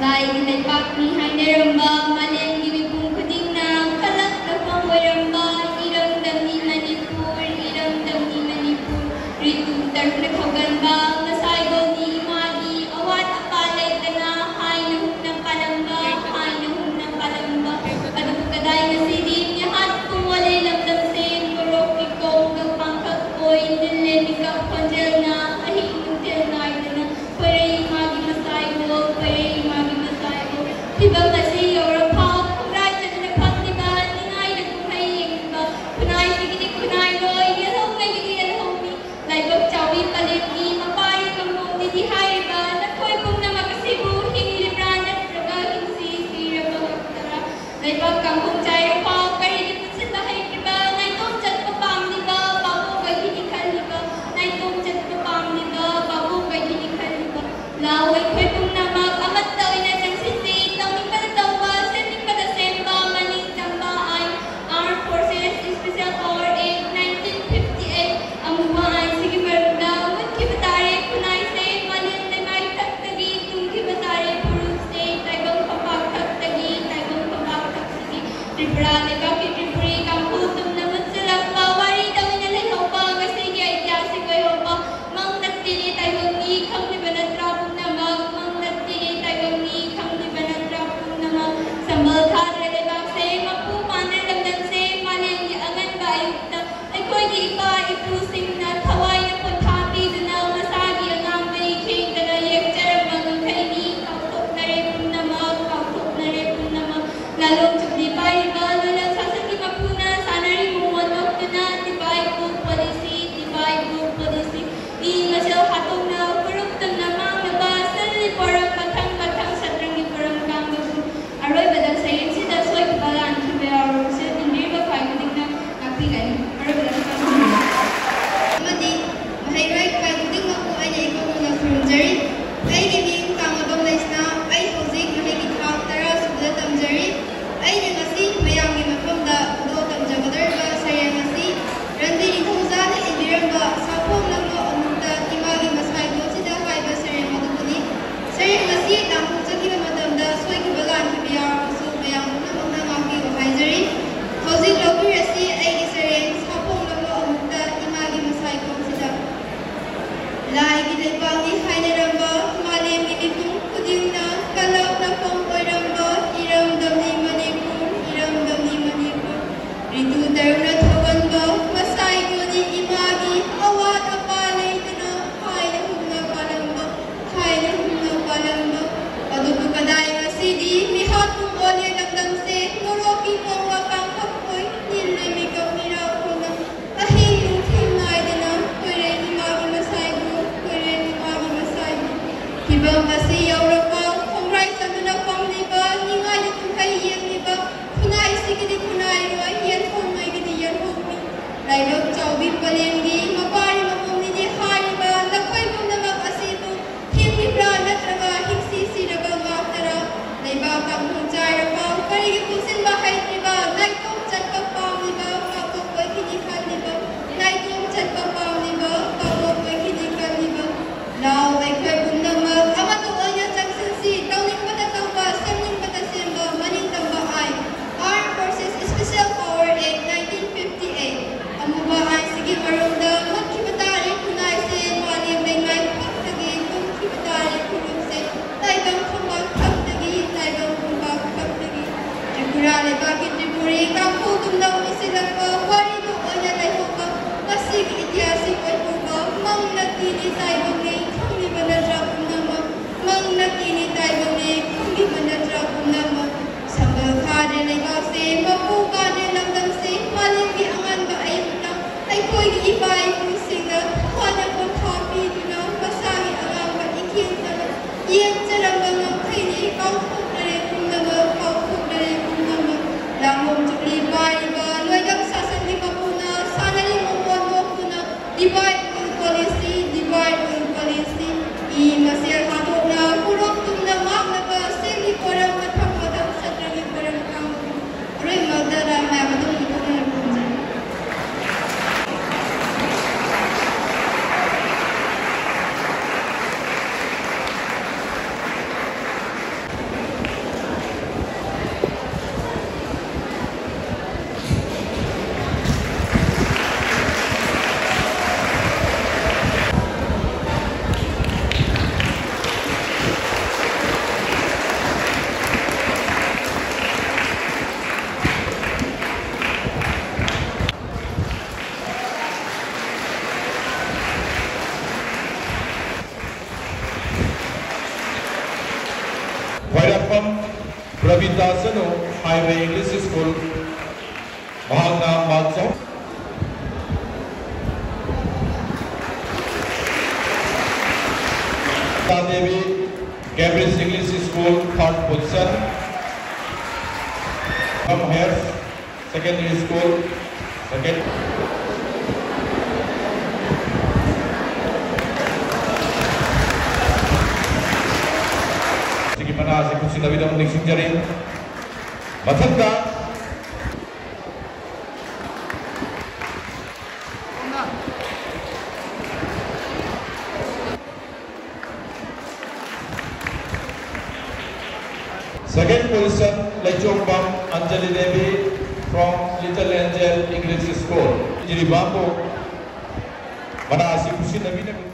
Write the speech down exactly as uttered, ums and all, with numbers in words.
ꯂꯥꯏꯒꯤ ꯂꯩꯄꯥꯛꯅꯤ ꯍꯥꯏꯅꯔꯝꯕ ꯃꯥꯂꯦꯝꯒꯤ ꯃꯤꯄꯨꯝ ꯈꯨꯗꯤꯡꯅ ꯈꯂꯛ ꯂꯛꯐꯝ ꯑꯣꯏꯔꯝꯕ ꯏꯔꯝꯗꯝꯅꯤ ꯃꯅꯤꯄꯨꯔ, ꯏꯔꯝꯗꯝꯅꯤ ꯃꯅꯤꯄꯨꯔ꯫ ꯔꯤꯇꯨ ꯇꯔꯨꯛꯅ ꯊꯧꯒꯟꯕ ꯃꯁꯥꯏꯕꯧꯅꯤ ꯏꯃꯥꯒꯤ ꯑꯋꯥꯠ ꯑꯄꯥ ꯂꯩꯇꯅ ꯍꯥꯏꯅ ꯍꯨꯝꯅ ꯄꯥꯜꯂꯝꯕ, ꯍꯥꯏꯅ ꯍꯨꯝꯅ ꯄꯥꯜꯂꯝꯕ꯫ ꯑꯗꯨꯕꯨ ꯀꯗꯥꯏ ꯉꯁꯤꯗꯤ ꯃꯤꯍꯥꯠ ꯄꯨꯡ ꯑꯣꯜꯂꯦ ꯂꯝꯗꯝꯁꯦ ꯃꯣꯔꯣꯛꯀꯤ ꯀꯧꯗ ꯄꯥꯡꯈꯛ ꯑꯣꯏ ꯅꯤꯜꯂꯦ ꯃꯤꯀꯞ ꯈꯣꯟꯖꯦꯜꯅ ꯑꯍꯤꯡ ꯅꯨꯡꯊꯤꯜ ꯅꯥꯏꯗꯅ꯫ ꯈꯣꯏꯔꯩ ꯏꯃꯥꯒꯤ ꯃꯁꯥꯏꯕꯧ, ꯈꯣꯏꯔꯩ ꯏꯃꯥꯒꯤ ꯃꯁꯥꯏꯕꯧ꯫ ꯐꯤꯕꯝ ꯑꯁꯤ ꯌꯧꯔꯐꯥꯎ ꯈꯣꯡꯒ꯭ꯔꯥꯏ ꯆꯟꯅ ꯐꯝꯂꯤꯕ ꯅꯤꯡꯉꯥꯏꯅ ꯀꯨꯝꯍꯩ ꯌꯦꯡꯂꯤꯕ ꯈꯨꯟꯅꯥꯏꯁꯤꯒꯤꯗꯤ ꯈꯨꯟꯅꯥꯏꯔꯣꯏ, ꯌꯦꯜꯍꯧꯉꯩꯒꯤꯗꯤ ꯌꯦꯜꯍꯧꯃꯤ꯫ ꯂꯥꯏꯕꯛ ꯆꯥꯎꯏ ꯄꯂꯦꯝꯒꯤ ꯃꯄꯥꯔꯤ ꯀꯥꯡꯂꯣꯝꯅꯤꯗꯤ ꯍꯥꯏꯔꯤꯕ ꯅꯈꯣꯏ ꯄꯨꯝꯅꯃꯛ ꯑꯁꯤꯕꯨ ꯍꯤꯡꯂꯤꯕ꯭ꯔꯥ ꯅꯠꯇ꯭ꯔꯒ ꯍꯤꯡꯁꯤ ꯁꯤꯔꯕ ꯉꯥꯛꯇꯔꯥ? ꯂꯩꯕꯥꯛ ꯀꯥꯡꯈꯣꯡ ꯆꯥꯏꯔꯐꯥꯎ ꯀꯔꯤꯒꯤ ꯄꯨꯟꯁꯤꯟꯕ ꯍꯩꯇ꯭ꯔꯤꯕ? ꯅꯥꯏꯇꯣꯝ ꯆꯠꯄ ꯄꯥꯝꯂꯤꯕ ꯚꯥꯕꯣꯛ ꯑꯩꯒꯤꯅꯤ ꯈꯜꯂꯤꯕ, ꯅꯥꯏꯇꯣꯝ ꯆꯠꯄ ꯄꯥꯝꯂꯤꯕ ꯚꯥꯕꯣꯛ ꯑꯩꯒꯤꯅꯤ ꯈꯜꯂꯤꯕ꯫ ꯂꯥꯎ ꯑꯩꯈꯣꯏ ꯄꯨꯝꯅꯃꯛ ꯑꯃꯠꯇ ꯑꯣꯏꯅ ꯆꯪꯁꯤꯟꯁꯤ꯫ ꯇꯧꯅꯤꯡꯕꯗ ꯇꯧꯕ, ꯁꯦꯝꯅꯤꯡꯕꯗ ꯁꯦꯝꯕ, ꯃꯅꯤꯡ ꯇꯝꯕ ꯑꯥꯏꯟ, Armed Forces Special Power Act nineteen fifty eight ꯑꯃꯨꯕ ꯑꯥꯏꯟꯁꯤꯒꯤ ꯃꯔꯨꯝꯗ ꯃꯨꯠꯈꯤꯕ ꯂꯥꯏꯒꯤ ꯂꯩꯕꯥꯛꯅꯤ ꯍꯥꯏꯅꯔꯝꯕ ꯃꯥꯂꯦꯝꯒꯤ ꯃꯤꯄꯨꯝ ꯈꯨꯗꯤꯡꯅ ꯀꯂꯛꯅꯐꯝ ꯑꯣꯏꯔꯝꯕ ꯏꯔꯝꯗꯝꯅꯤ ꯃꯅꯤꯄꯨꯔ, ꯏꯔꯝꯗꯝꯅꯤ ꯃꯅꯤꯄꯨꯔ꯫ ꯔꯤꯇꯨ ꯇꯔꯨꯛꯅ ꯊꯧꯒꯟꯕ ꯃꯁꯥꯏꯒꯨꯅꯤ ꯏꯃꯥꯒꯤ ꯑꯋꯥꯠ ꯑꯄꯥ ꯂꯩꯇꯅ ꯍꯥꯏꯅ ꯍꯨꯝꯅ ꯄꯥꯜꯂꯝꯕ, ꯍꯥꯏꯅ ꯍꯨꯝꯅ ꯄꯥꯜꯂꯝꯕ꯫ ꯑꯗꯨꯕꯨ ꯀꯗꯥꯏ ꯉꯁꯤꯗꯤ ꯃꯤꯍꯥꯠ ꯄꯨꯡ ꯑꯣꯜꯂꯦ ꯂꯝꯗꯝꯁꯦ ꯅꯣꯔꯣꯛꯀꯤ ꯃꯣꯡꯕ ꯀꯥꯡꯈꯞ ꯑꯣꯏ ꯅꯤꯜꯂꯦ ꯃꯤꯀꯞ ꯃꯤꯔꯥꯎ ꯍꯣꯅ꯫ ꯑꯍꯤꯡ ꯅꯨꯡꯊꯤꯜ ꯅꯥꯏꯗꯅ ꯀꯣꯏꯔꯦꯡ ꯏꯃꯥꯒꯤ ꯃꯁꯥꯏꯕꯨ, ꯀꯣꯏꯔꯦꯡ ꯏꯃꯥꯒꯤ ꯃꯁꯥꯏꯕꯨ꯫ ꯐꯤꯕꯝ ꯑꯁꯤ ꯌꯧꯔꯛꯄ ꯈꯣꯡꯒ꯭ꯔꯥꯏ ꯆꯟꯗꯨꯅ ꯐꯝꯂꯤꯕ ꯅꯤꯡꯉꯥꯏꯒꯤ ꯀꯨꯝꯍꯩ ꯌꯦꯡꯂꯤꯕ ꯈꯨꯟꯅꯥꯏꯁꯤꯒꯤꯗꯤ ꯈꯨꯟꯅꯥꯏꯔꯣꯏ, ꯌꯦꯟꯊꯣꯡꯉꯩꯒꯤꯗꯤ ꯌꯦꯟꯊꯣꯡꯉꯤ꯫ ꯂꯥꯏꯕꯛ ꯆꯥꯎꯕꯤ ꯄꯂꯦꯝꯒꯤ ꯃꯄꯥꯔꯤ ꯃꯄꯨꯝꯅꯤꯅꯦ ꯍꯥꯏꯔꯤꯕ ꯅꯈꯣꯏ ꯄꯨꯝꯅꯃꯛ ꯑꯁꯤꯕꯨ ꯍꯤꯡꯂꯤꯕ꯭ꯔꯥ ꯅꯠꯇ꯭ꯔꯒ ꯍꯤꯡꯁꯤ ꯁꯤꯔꯕ ꯉꯥꯛꯇꯔꯥ? ꯂꯩꯕꯥꯛ ꯀꯥꯡꯈꯣꯡ ꯆꯥꯏꯔꯕ ꯀꯔꯤꯒꯤ ꯄꯨꯟꯁꯤꯟꯕ ꯍꯩꯇ꯭ꯔꯤꯕ ꯅꯥꯏꯇꯣꯝ ꯆꯠꯄ ꯄꯥꯝꯂꯤꯕ ꯀꯥꯡꯄꯣꯛ ꯑꯣꯏꯈꯤꯅꯤ ꯈꯜꯂꯤꯕ, ꯅꯥꯏꯇꯣꯝ ꯆꯠꯄ ꯄꯥꯝꯂꯤꯕ ꯀꯥꯡꯄꯣꯛ ꯑꯣꯏꯈꯤꯅꯤ ꯈꯜꯂꯤꯕ꯫ ꯂꯥꯎ ꯑꯩꯈꯣꯏ ꯄꯨꯝꯅꯃꯛ ꯑꯃꯠꯇ ꯑꯣꯏꯅ ꯆꯪꯁꯤꯟꯁꯤ, ꯇꯧꯅꯤꯡꯕꯇ ꯇꯧꯕ, ꯁꯦꯝꯅꯤꯡꯕꯇ ꯁꯦꯝꯕ, ꯃꯅꯤꯡ ꯇꯝꯕ ꯑꯥꯏꯟ, Armed Forces Special Power Act nineteen fifty-eight, ꯑꯃꯨꯕ ꯑꯥꯏꯟꯁꯤꯒꯤ ꯃꯔꯨꯝꯗ ꯃꯨꯠꯈꯤꯕ ꯇꯥꯔꯦ ꯈꯨꯟꯅꯥꯏꯁꯦ, ꯃꯥꯂꯦꯝ ꯂꯩꯃꯥꯏ ꯈꯛꯇꯒꯤ ꯀꯨꯝꯈꯤꯕ ꯇꯥꯔꯦ ꯐꯨꯔꯨꯞꯁꯦ, ꯇꯥꯏꯕꯪ ꯐꯝꯕꯥꯛ ꯈꯛꯇꯒꯤ, ꯇꯥꯏꯕꯪ ꯐꯝꯕꯥꯛ ꯈꯛꯇꯒꯤ꯫ ꯇ꯭ꯔꯤꯄꯨꯔꯥ ꯂꯩꯕꯥꯛꯀꯤ ꯇ꯭ꯔꯤꯄꯨꯔꯤ ꯀꯥꯡꯄꯣꯛ ꯇꯨꯝꯅ ꯃꯤꯁꯤꯜꯂꯛꯄ ꯋꯥꯔꯤꯕꯨ ꯑꯣꯏꯅ ꯂꯩꯍꯧꯕ ꯉꯁꯤꯒꯤ ꯏꯇꯤꯍꯥꯁꯀꯤ ꯑꯣꯏꯊꯣꯛꯄ ꯃꯪ ꯅꯠꯇꯦꯅꯦ ꯇꯥꯏꯕꯪꯅꯦ ꯈꯪꯂꯤꯕ ꯅꯠꯇ꯭ꯔꯥ ꯄꯨꯝꯅꯃꯛ? ꯃꯪ ꯅꯠꯇꯦꯅꯦ ꯇꯥꯏꯕꯪꯅꯦ ꯈꯪꯂꯤꯕ ꯅꯠꯇ꯭ꯔꯥ ꯄꯨꯝꯅꯃꯛ? ꯁꯝꯕꯜ ꯈꯥꯗ꯭ꯔꯦ ꯂꯩꯕꯥꯛꯁꯦ, ꯃꯄꯨ ꯀꯥꯗ꯭ꯔꯦ ꯂꯝꯗꯝꯁꯦ, ꯃꯥꯂꯦꯝꯒꯤ ꯑꯉꯥꯟꯕ ꯑꯌꯨꯛꯇ ꯑꯩꯈꯣꯏꯒꯤ ꯏꯄꯥ ꯏꯄꯨꯁꯤꯡꯅ ꯊꯋꯥꯏꯅ ꯄꯣꯊꯥ ꯄꯤꯗꯨꯅ ꯃꯁꯥꯒꯤ ꯑꯉꯥꯡꯕ ꯏꯀꯦꯟꯗꯅ ꯌꯦꯡꯖꯔꯝꯕ ꯉꯝꯈꯩꯅꯤ ꯀꯥꯎꯊꯣꯛꯅꯔꯦ ꯄꯨꯝꯅꯃꯛ, ꯀꯥꯎꯊꯣꯛꯅꯔꯦ ꯄꯨꯝꯅꯃꯛ꯫ ꯂꯥꯡꯂꯣꯡ ꯆꯨꯞꯂꯤ ꯄꯥꯏꯔꯤꯕ ꯂꯣꯏꯂꯝ ꯁꯥꯁꯟꯒꯤ ꯃꯄꯨꯅ ꯁꯥꯟꯅꯔꯤ ꯃꯣꯃꯣꯟ ꯅꯣꯛꯇꯨꯅ divide rule policy, divide rule policy꯫ E ꯃꯁꯦꯜ ꯍꯥꯠꯇꯣꯛꯅ ꯄꯨꯔꯣꯛ ꯇꯨꯝꯅ ꯃꯥꯡꯅꯕ ꯁꯦꯜꯒꯤ ꯄꯣꯔꯝ ꯃꯊꯪ ꯃꯊꯪ ꯁꯇ꯭ꯔꯒꯤ ꯄꯣꯔꯝ ꯀꯥꯡꯕꯨ꯫ ꯑꯔꯣꯏꯕꯗ ꯂꯥꯏ ꯃꯌꯥꯝ ꯑꯗꯨꯝ ꯄꯨꯟꯅ ꯈꯨꯔꯨꯝꯖꯔꯤ꯫ Prabita Sanu, Highway English School, ꯃꯍꯥꯛꯅ mark ꯆꯍꯨꯝ꯫ Devi, Cambridge English School, third position. From Hairs Secondary School, second. ꯁꯤꯒꯤ ꯃꯅꯥ ꯑꯁꯤ ꯈꯨꯠꯁꯤꯟꯅꯕꯤꯗꯃꯛ ꯅꯤꯡꯁꯤꯡꯖꯔꯤ꯫ ꯃꯊꯪꯗ second position, ꯂꯩꯆꯣꯡꯕꯝ Anjali Devi from Little Angel English School, ꯖꯤꯔꯤꯕꯥꯝꯕꯨ ꯃꯅꯥ ꯑꯁꯤ ꯈꯨꯠꯁꯤꯟꯅꯕꯤꯅꯕ꯫